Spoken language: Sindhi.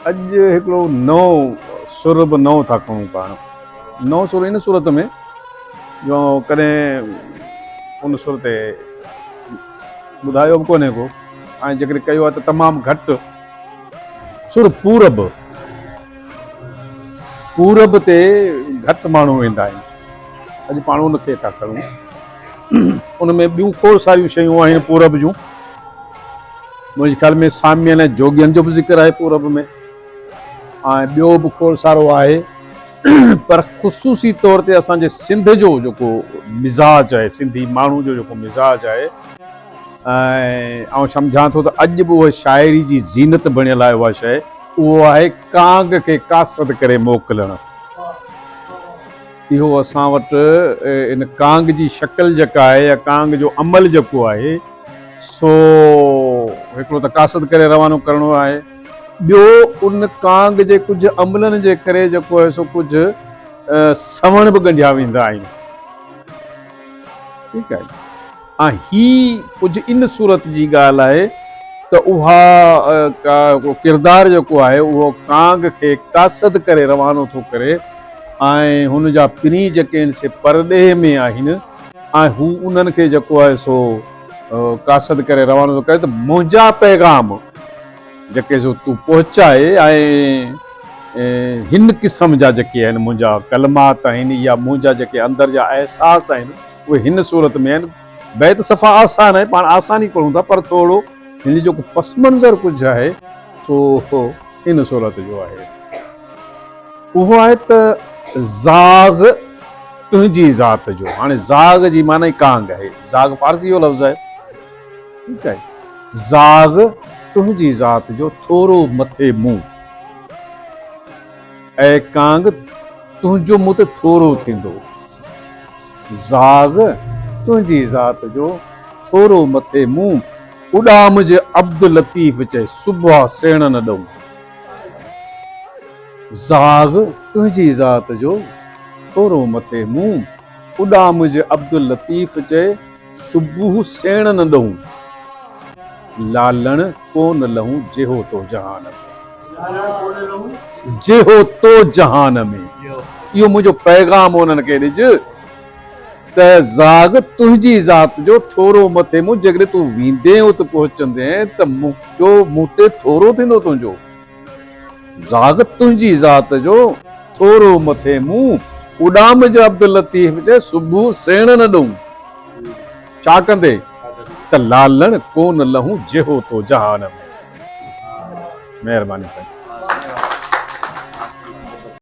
اڄ هڪڙو نئون سر به نئون ٿا کڻون پاڻ. نئون سر ان صورت ۾ جو ڪڏهن ان سر تي ٻڌايو به ڪونهي ڪو ۽ جيڪڏهن ڪيو آهي ته تمام گهٽ. سر پورب، پورب تي گهٽ ماڻهو ويندا آهن. اڄ پاڻ ان کي ٿا کڻون. ان ۾ ٻيون کوڙ ساريون شيون آهن پورب جون. منهنجي خيال ۾ سامين ۽ جوڳين جو به ذڪر آهي پورب ۾ ۽ ٻيو به کوڙ سارو آهي پر خصوصي طور تي اسان جي سنڌ جو جيڪو مزاج آهي سنڌي ماڻهو جو جيڪو مزاج آهي ۽ آئون سمجهان ٿو ته اڄ به اها شاعري جي زينت بڻيل آهي اها شيء اهو آهي ڪانگ کي قاصد ڪري موڪلڻ. اهو اسان وٽ ان ڪانگ جي شڪل جيڪا آهي يا ڪانگ جو عمل جيڪو آهي سو هڪڙو ته قاصد ڪري روانو ڪرڻو آهي ٻيو ان ڪانگ جي ڪجهه عملن جي ڪري جيڪو آهي سو ڪجهه سوڻ به ڳنڍيا ويندا آهن ٺيڪ آهي ۽ هي ڪجهه ان صورت جي ڳالهه آهي ته اها ڪردار جيڪو آهي اهو ڪانگ کي قاصد ڪري روانو ٿو ڪري ۽ هن جا پرين جيڪي آهن سي پرڏيهه ۾ آهن ۽ هو انهن کي جيڪو آهي سو قاصد ڪري روانو ٿو ڪري ته منهنجا پيغام جيڪي سو تون پهچائي ۽ هن قسم جا جيڪي آهن منهنجا ڪلمات آهن يا منهنجا جيڪي اندر جا احساس آهن اهي هن صورت ۾ آهن. بيت صفا آسان آهي، پاڻ آسان ئي پڙهون ٿا پر ٿورو هن جو جيڪو پس منظر ڪجهه آهي سو ان صورت جو آهي. اهو آهي ته زاغ تنهنجي ذات جو، هاڻي زاغ جي معنيٰ ئي ڪانگ آهي، زاغ فارسي جو لفظ آهي، ٺيڪ آهي، زاغ تنهنجي ذات جو ٿورو مٿي مون، اي ڪانگ تنهنجو مون تي ٿورو ٿيندو. زاغ تنهنجي ذات جو، ٿورو مٿي مون. اڏامج عبداللطيف چئي، صبح سيڻن ڏئون. زاغ تنهنجي ذات جو، ٿورو مٿي مون. اڏامج عبداللطيف چئي، صبح سيڻن ڏئون. لالڻ ڪون لهون جيهو تو جهان ۾. جيهو تو جهان ۾. اهو منهنجو پيغام انهن کي ڏج ته زاغ تنهنجي ذات جو ٿورو مٿي مون جيڪڏهن تون ويندين ات پهچندين ته منهنجو مون تي ٿورو ٿيندو تنهنجو. زاغ تنهنجي ذات جو ٿورو مٿي مون اڏامج عبداللطيف چئي صبح سيڻن ڏئون. ڇا ڪندي ته لالڻ ڪون لهون جيهو تو جهان ۾. مهرباني سائين.